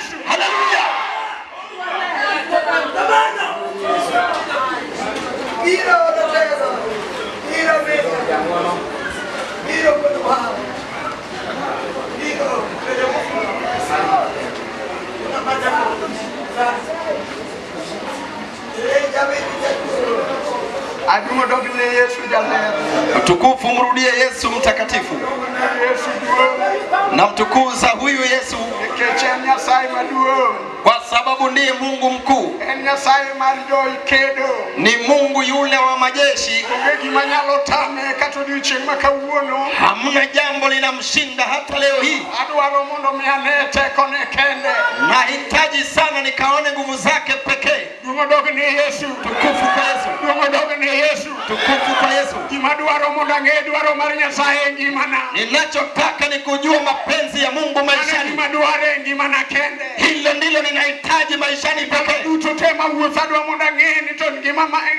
Aduong' dog ne Yesu jaler. Utukufu mrudie Yesu mtakatifu. Ne Yesu duong'. Namtukuza huyu Yesu Nikech en Nyasaye maduong'. kwa sababu ndiye Mungu mkuu, En Nyasaye mar joikedo. ni Mungu yule wa majeshi. Onge gima nyalo tame kata odiochieng' ma kawuono. Hamna jambo linamshinda hata leo hii. Adwaro mondo mi ane tekone kende. Nahitaji sana nikaone nguvu zake pekee. Duong' dog ne Yesu. Tukufu kwa Yesu, Duong' dog ne Yesu. tukufu kwa Yesu. Gima dwaro mondo ang'e dwaro mar Nyasaye e ngimana. Ninachotaka ni kujua mapenzi ya Mungu Mano maishani. gima dwaro e ngimana kende. Hilo ndilo ninahitaji maishani pekee. Duto te mawuotho adwa mondo ang'e ni to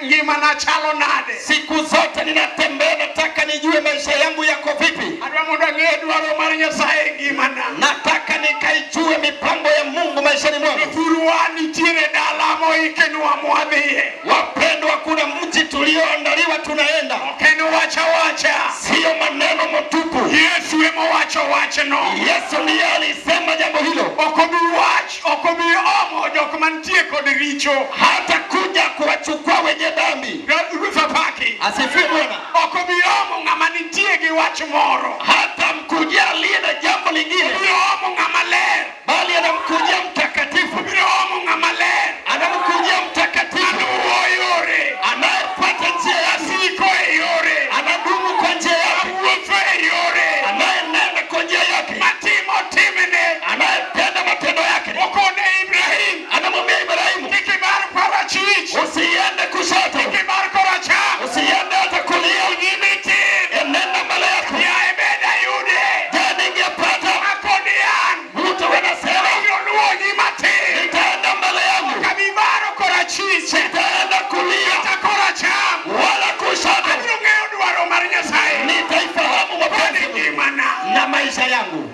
ngimana chalo nade. Siku zote ninatembea, nataka nijue maisha yangu yako vipi. Adwa mondo ang'e dwaro mar Nyasaye e ngimana. Nataka nikaijue mipango ya Mungu maishani mwangu. Jothurwa nitiere dala moikenwa mwadhiye. Wapendwa, kuna mji tulioandaliwa tunaenda, Ok en wach awacha. siyo maneno matupu. Yesu emowacho wachno. Yesu ndiye alisema jambo hilo. Ok obi wach, ok obi omo jok mantie kod richo. Hata kuja kuwachukua wenye dhambi. Ruoth apaki. Asifiwe Bwana. Ok obi omo ng'ama nitie gi wach moro. Hata mkujia aliye na jambo lingine, Obiro omo ng'ama ler. bali anamkujia mtakatifu, Obiro omo ng'ama ler. anamkujia mtakatifu Maluwo yore. anayefuata njia yake, Siko e yore. anadumu kwa njia yake, Awuotho e yore. anayenenda kwa njia yake, Matimo timne. anayetenda matendo yake. Okone Ibrahim. Anamwambia Ibrahimu, Kik ibar korachwich. usiende kushoto, Kik ibar koracham. usiende hata kulia, Nyimi tir. enenda mbele yako. Yaye bed ayude. Je, ningepata Akoni an. mtu anasema Abiro luwo nyima tir. nitaenda mbele yangu, Ok abi baro korachwich. sitaenda kulia Kata koracham. wala kushoto, Abiro ng'eyo dwaro mar Nyasaye. nitaifahamu Kod mapenzi ya Mungu ngimana. na maisha yangu.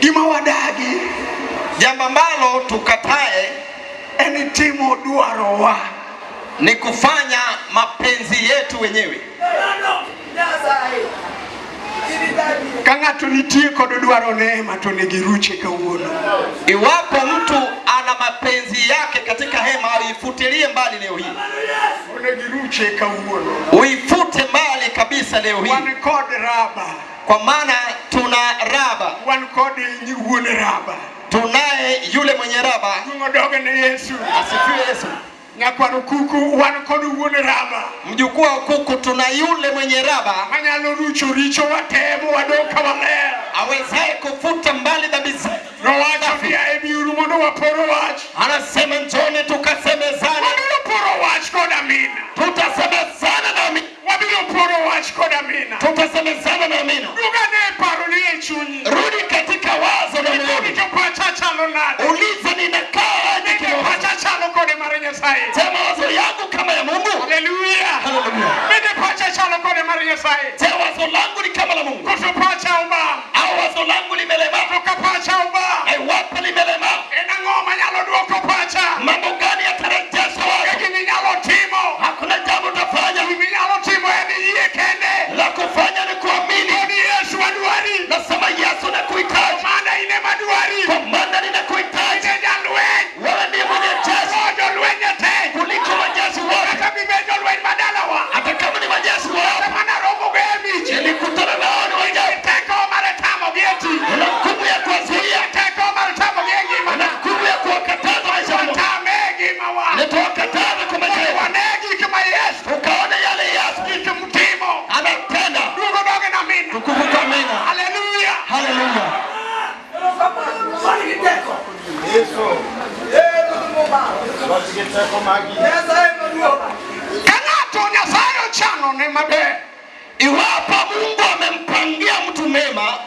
Gima wadagi Jambo ambalo tukatae en timo dwarowa. ni kufanya mapenzi yetu wenyewe. Ka ng'ato nitie kod dwaro neema to nigi ruche kawuono. Iwapo mtu ana mapenzi yake katika hema, uifutilie mbali leo hii, Onego iruche kawuono. uifute mbali kabisa leo hii, Wan kod raba. kwa maana tuna raba, Wan kod wuon raba. tunaye yule mwenye raba. Duong' odog ne Yesu. Asifiwe Yesu. Nyakwar Okuku wan kod wuon raba. Mjukuu wa Okuku, tuna yule mwenye raba Manyalo rucho richo watemo wadong' ka waler. awezaye kufuta mbali dhambi zetu. Nowacho ni ae biuru mondo wapor wach. Anasema njoni tukasemezane, Wabiro poro wach kod amina. tutasemezana na amina, Wabiro poro wach kod amina. tutasemezana na amina. Duog ane paro ni e chunyi. Rudi katika wazo la Ikoni moyoni, to pacha chalo nade? ulize ninakaa aje Bende kiroho? pacha chalo kode mar Nyasaye. Je, mawazo yangu kama ya Mungu? Haleluya. Haleluya. Bende pacha chalo kode mar Nyasaye. Je, wazo langu ni kama la Mungu Koso pacha oba. au wazo langu limelemaa? To ka pacha oba. Na iwapo limelemaa, En ang'o manyalo duoko pacha? mambo gani yatarejesha Onge wazo? gima inyalo timo. Hakuna jambo utafanya, Gima inyalo timo en yie kende. la kufanya ni kuamini. Kod Yesu adwari. Nasema Yesu, nakuhitaji, Komanda in ema dwari. komanda, ninakuhitaji. In e jalweny. Wewe ndiye mwenye jeshi Lo jolweny te. kuliko majeshi wote, Kata gibed jolweny madalawa. hata kama ni majeshi Kata wao. mana romogo e miche. Nilikutana nao ni wajabu. Teko mar tamogi e tich. Una nguvu ya kuwazuia, Teko mar tamogi e una ngimana. nguvu ya kuwakataza maisha yao. Watame e ngimawa. Nitawakataza kwa maisha yao, Wane gik ma Yesu ukaone yale Yesu gik mtimo. anatenda. Duogo doge na mina. Tukufu kwa amina. Haleluya. Haleluya. Ka ng'ato Nyasaye ochano ne maber. Iwapo Mungu amempangia mtu mema,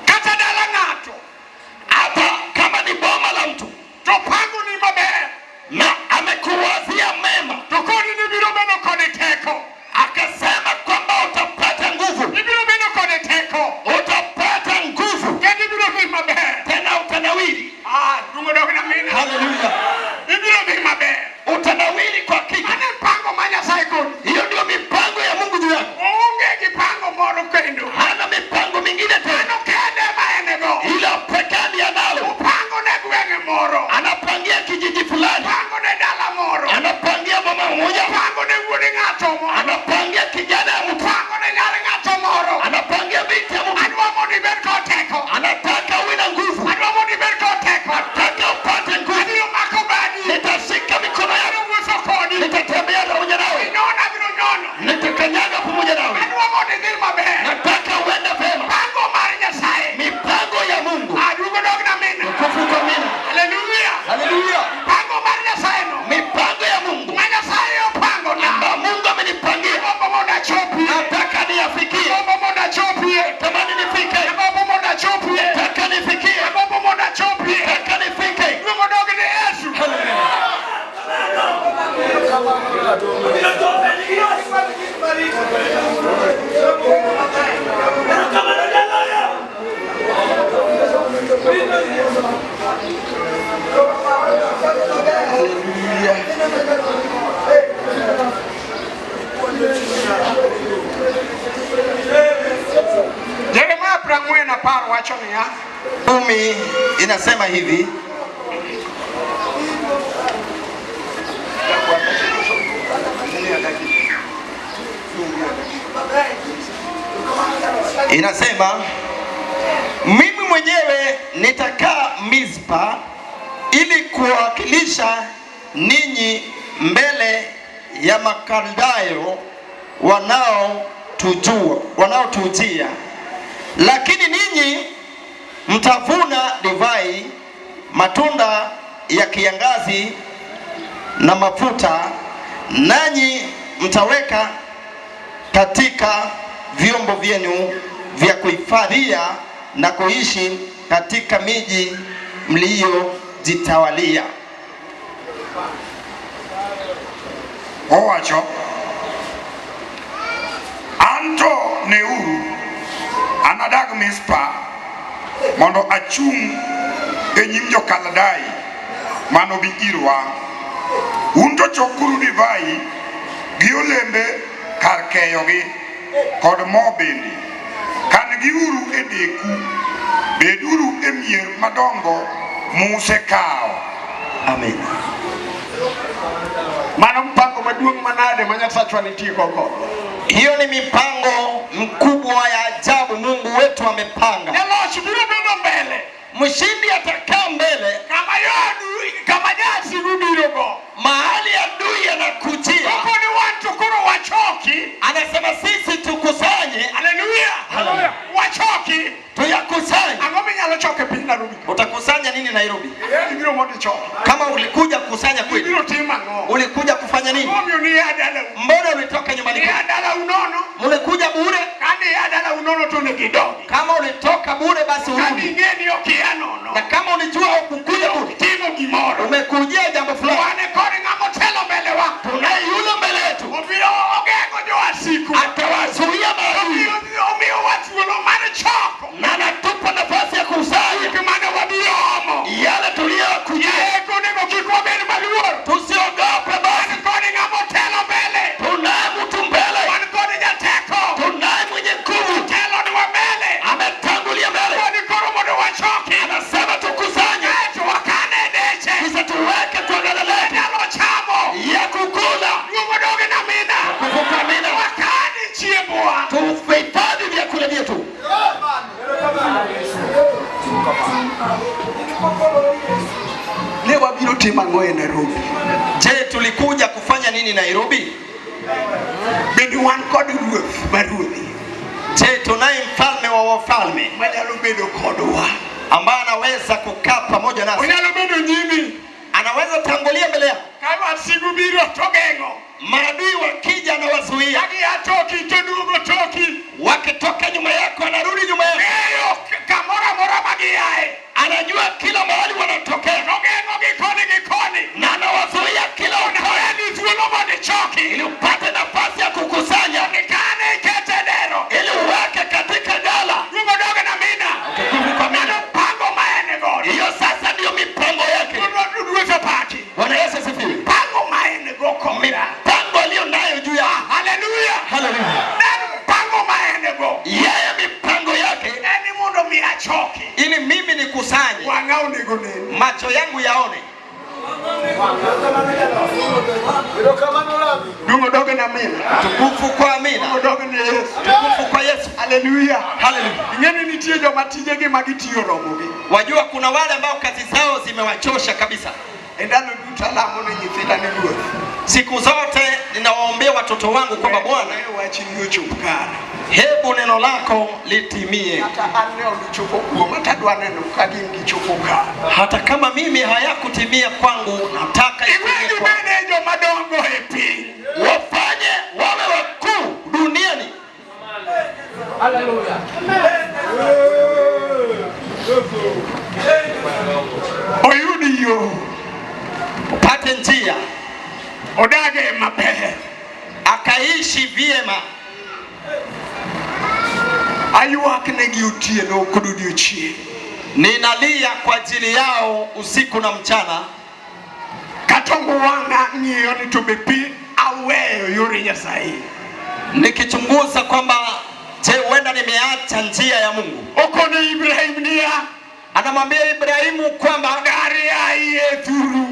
Kata dala ng'ato hata kama ni boma la mtu to pango ni maber. na amekuwazia mema, To koni ni biro bedo kode teko. akasema kwamba utapata nguvu, Ibiro bedo kode teko. utapata nguvu Kendo ibiro dhi maber. tena utanawiri. Ah, duogo doge na mina. Haleluya, Ibiro dhi maber. utanawiri kwa hakika. Mano e mpango ma Nyasaye kodi. Hiyo ndio mipango ya Nitakanyaga pamoja nawe. Adwa mondo idhi maber. Nataka uende vema. Mpango mar Nyasaye. Mipango ya Mungu. Aduogo dog na mina. Tukufu kwa mina. Haleluya. Haleluya. Mpango mar Nyasaye no. Mipango ya Mungu Ma Nyasaye opango na. ambayo Mungu amenipangia, Agombo mondo achopie. nataka niyafikie. Agombo mondo achopie. Tamani nifike, Agombo mondo achopie. nataka nifikie, Agombo mondo achopie. nataka nifike. Duogo dog ne Yesu. Haleluya. Jeremia 40 wacho niya. 10 inasema hivi, inasema mimi mwenyewe nitakaa Mizpa ili kuwakilisha ninyi mbele ya Makaldayo wanaotujua wanaotujia, lakini ninyi mtavuna divai, matunda ya kiangazi na mafuta, nanyi mtaweka katika vyombo vyenu vya kuhifadhia na kuishi katika miji mliyojitawalia. Owacho, anto neuru, anadag Mispa mondo achung' e nyim jo-Kaldai manobi irwa. Un to chokuru divai gi olembe kar keyogi kod mo bende. Kan-giuru e deku, beduru e mier madongo musekawo. Amen. Mano mpango maduong' manade ma Nyasachwa nitie go kodwa. Hiyo ni mipango mkubwa ya ajabu Mungu wetu amepanga. Jaloch biro bedo mbele. Mshindi atakaa mbele Kama yo adui, kama jasigu biro go. mahali adui anakujia, Koni wan to koro wachoki. anasema sisi tukusanye, Haleluya. Haleluya. Wachoki. Tuyakusanye. Ang'o minyalo choko e piny Nairobi ka? Utakusanya nini Nairobi? Ibiro mondo ichoki. Kama ulikuja kukusanya kweli, Ibiro timo ang'o? ulikuja kufanya nini? Ang'o omiyo ni ia dalau? Mbona ulitoka nyumbani Ia kwenu? dalau nono. Mulikuja bure? Kane ia dalau nono to onego idogi. Kama ulitoka bure, basi Kane urudi, ing'e ni ok ia nono. na kama ulijua hukukuja bure, Timo gimoro. umekujia jambo fulani. Wan kod ng'ama otelo mbele wa. Tunaye yule mbele yetu, Obiro ogeng'o jowasiku. atawazuia maadui Omiyowa thuolo mar choko. na anatupa nafasi ya kukusanya Gik mane wabiro omo. yale tuliyokujia. Yaye onego kik wabed maluor. Tusiogope basi, Wan kod ng'ama otelo mbele. tunaye mtu mbele, Wan kod jateko. tunaye mwenye nguvu, Otelonwa mbele. ametangulia mbele. Koni koro mondo wachoki. Anasema tukusanye, Kaeto wakane e deche. kisha tuweke kwa ghala letu Nyalo chamo. ya kukula. Luongo doge na mina. Kuvuka mina, Wakani chiembwa. tuhifadhi vyakula vyetu. Ne wabiro timo ang'o e Nairobi? Je, tulikuja kufanya nini Nairobi? Bende wan kod ruoth ma ruodhi Je, tunaye mfalme wa wafalme manyalo bedo kodwa. ambaye anaweza kukaa pamoja nasi, Onyalo bedo nyimi. anaweza tangulia mbele yako. Ka wasigu biro to geng'o. Maadui wakija anawazuia, Ka gia toki to duogo toki. wakitoka nyuma yako anarudi nyuma yako, Ng'eyo kamoro amora ma giaye. anajua kila mahali wanatokea To geng'o gi koni gi koni. na anawazuia kila upande, Oweni thuolo mondo ichoki. ili upate nafasi ya kukusanya, Ikane ikete dero. ili uweke katika ghala. Luongo doge na mina. Utukufu kwa Mano Mungu. mpango ma en godo. Hiyo sasa ndiyo mipango yake. Ruoth opaki. Bwana Yesu asifiwe. Mpango ma en go koda. Mipango aliyo nayo juu yako. Haleluya. Haleluya. En mpango ma en go. Yeye mipango yake En ni mondo mi achoki. ili mimi nikusanye, Wang'a onego nen. macho yangu yaone. Luongo doge na mina. Tukufu kwa amina, Luongo doge ne Yesu. tukufu kwa Yesu. Haleluya. Haleluya. Ing'e ni nitie joma tijegi ma gitiyo romogi. Wajua kuna wale ambao kazi zao zimewachosha kabisa. E ndalo duto alamo ne nyithinda ni Ruoth. Siku zote ninawaombea watoto wangu kwamba Bwana, We wachni ochop kare. hebu neno lako litimie. Kata an ne ok gichopo kuoma tadwa neno ka gin gichopo kare. Hata kama mimi hayakutimia kwangu, nataka Iwe itimie kwangu. gibede joma dongo e piny. Wafanye wawe wakuu duniani. Hallelujah. Oyud yo, Upate njia, odage maber. akaishi vyema. Aywak negi otieno kod odiochieng'. Ninalia kwa ajili yao usiku na mchana, Katongo wang'a ng'iyo ni to be pi aweyo yore Nyasaye. nikichunguza kwamba je, huenda nimeacha njia ya Mungu. Okone Ibrahim niya, Anamwambia Ibrahimu kwamba dar aye thuru.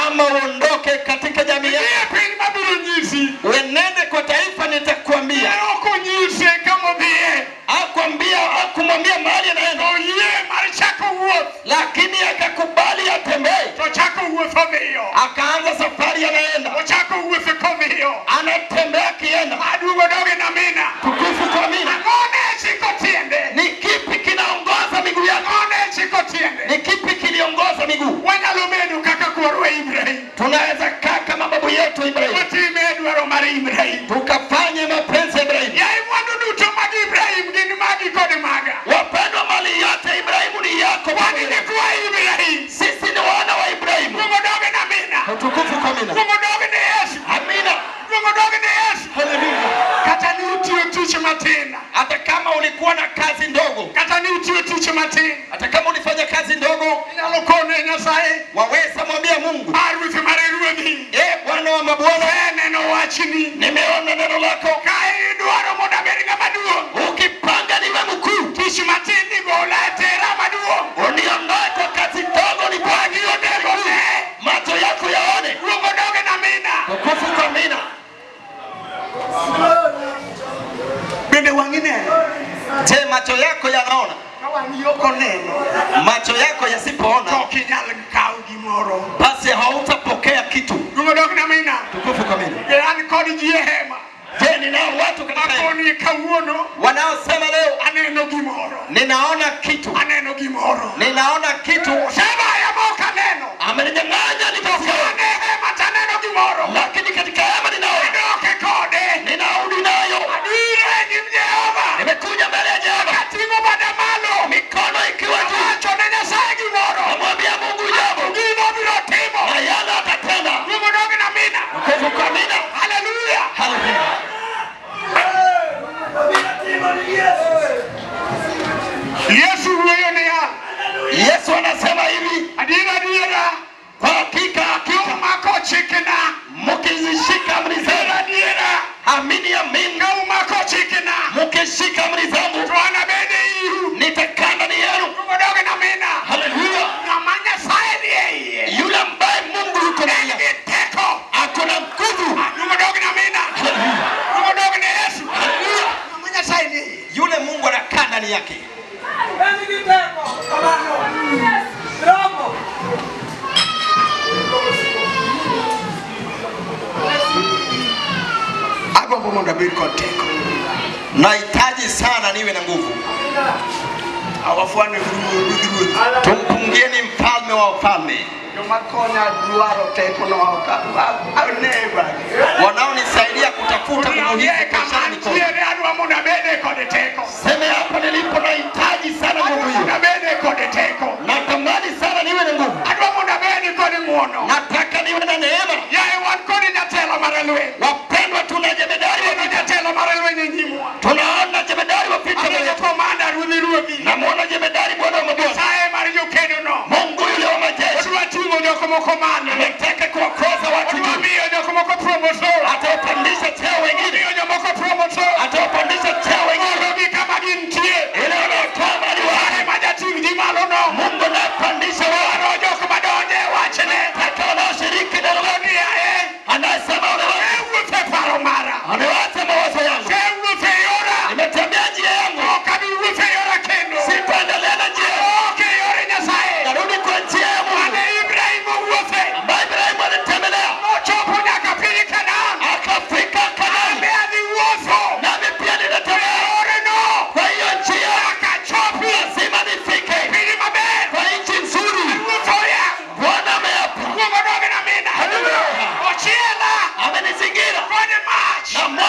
ama uondoke katika jamii Idhi yako, e piny mabiro nyisi. uenende kwa taifa nitakwambia. Ne ok onyise kamodhiye. Akwambia, akumwambia mahali anaenda, To oyie mar chako wuoth. lakini akakubali atembee. To chako wuoth odhiyo. Akaanza safari, anaenda, Ochako wuoth kodhiyo. anatembea akienda. Aduogo doge na mina. Tukufu kwa mina. Ang'o ne chiko tiende? Ni kipi kinaongoza miguu yako? Ang'o ne chiko tiende? Ni kipi kiliongoza miguu? Wanyalo bedo kaka kwarwa Ibrahim. Tunaweza kaa kama babu yetu Ibrahimu, Watime dwaro mar Ibrahim. tukafanye mapenzi ya Ibrahimu. Yaye mwandu duto mag Ibrahim gin magi kod maga. Wapendwa, mali yote Ibrahimu ni yako. Wan nyikwa Ibrahim. Sisi ni wana wa Ibrahimu. Luongo doge na mina. Utukufu kwa mina. Luongo doge ne Yesu. Amina. Luongo doge ne Yesu. Haleluya. Kata ni utiyo tich matin. Hata kama ulikuwa na kazi ndogo, Kata ni utiyo tich matin. hata kama ulifanya kazi ndogo, Inyalo kone Nyasaye. waweza mwambia Mungu, A ruoth mare ruodhi. e Bwana wa mabwana, Aseneno wachni. nimeona neno lako. Ka idwaro mondo abed ng'ama duong'. Ukipanga niwe mkuu, Tich matin ni gola tera maduong'. uniondoe kwa kazi ndogo, Wang'i onego ne. macho yako yaone. Luongo doge na mina. Tukufu kwa mina. Bende wang'i neno. Je, macho yako yanaona? Ka wang'i ok oneno. Macho yako To yasipoona, ok inyal kawo gimoro. basi hautapokea kitu. Luongo doge na mina. Tukufu kwa mina. Be an kod ji e hema. Je, ninao watu katika hema Akoni kawuono wanaosema leo aneno gimoro. ninaona kitu, Aneno gimoro. ninaona kitu, Osebaya ma ok aneno. ameninyang'anya An nitasiona, e hema taneno gimoro. lakini katika hema ninaona, Adok e kode. ninarudi nayo. Abiro e nyim Jehova. Nimekuja mbele ya Jehova, Kating'o bada malo. mikono ikiwa juu, Awacho ne Nyasaye gimoro. namwambia Mungu jambo Gino obiro timo. na yale atatenda. Luongo doge na mina. Tukufu kwa mina. Haleluya. Haleluya. Yesu wuoyo niya. Yesu anasema hivi, Adiera adiera. kwa hakika hakika, Umako chikna. mkizishika amri Adiera zangu, adiera. amini amini, Ka umako chikna. mkishika amri zangu, To anabed e iu. nitakaa ndani yenu. Luongo doge na mina. Haleluya. Ng'ama Nyasaye ni e iye. Yule ambaye Mungu yuko En ndani gi yake teko. ako na nguvu. Luongo doge na mina. Haleluya. Luongo doge ne Yesu. Haleluya. Ng'ama Nyasaye ni e iye. Yule Mungu anakaa ndani yake. Bravo. Agombo mondo abed kod teko. Nahitaji sana niwe na nguvu. Awafwane ruodh ruodh. Tumpungieni mfalme wa wafalme. Joma konya dwaro teko no ok aneba. Wanaonisaidia kutafuta nguvu hizi Niambie kwa kama ishara mikono. antiere adwa mondo abede kod teko. Seme hapa nilipo, nahitaji sana Adwa nguvu mondo hiyo. abede kod teko. Natamani sana niwe na nguvu, Adwa mondo abede kod ng'uono. nataka niwe na neema. Yaye wan kod jatelo mar lweny. Wapendwa, tuna jemedari wa Aneno vita, jatelo mar lweny e nyimwa. tunaona jemedari wa vita mbele Aneno yetu. komanda ruodhi ruodhi. Namwona jemedari Bwana wa mabwana, Nyasaye mar jokedo no. Mungu yule wa majeshi Odwa ting'o jok moko malo. anataka kuwakoza watu Odwa juu, miyo jok moko promotion. atawapandisha cheo wengine, Miyo jomoko wach. Na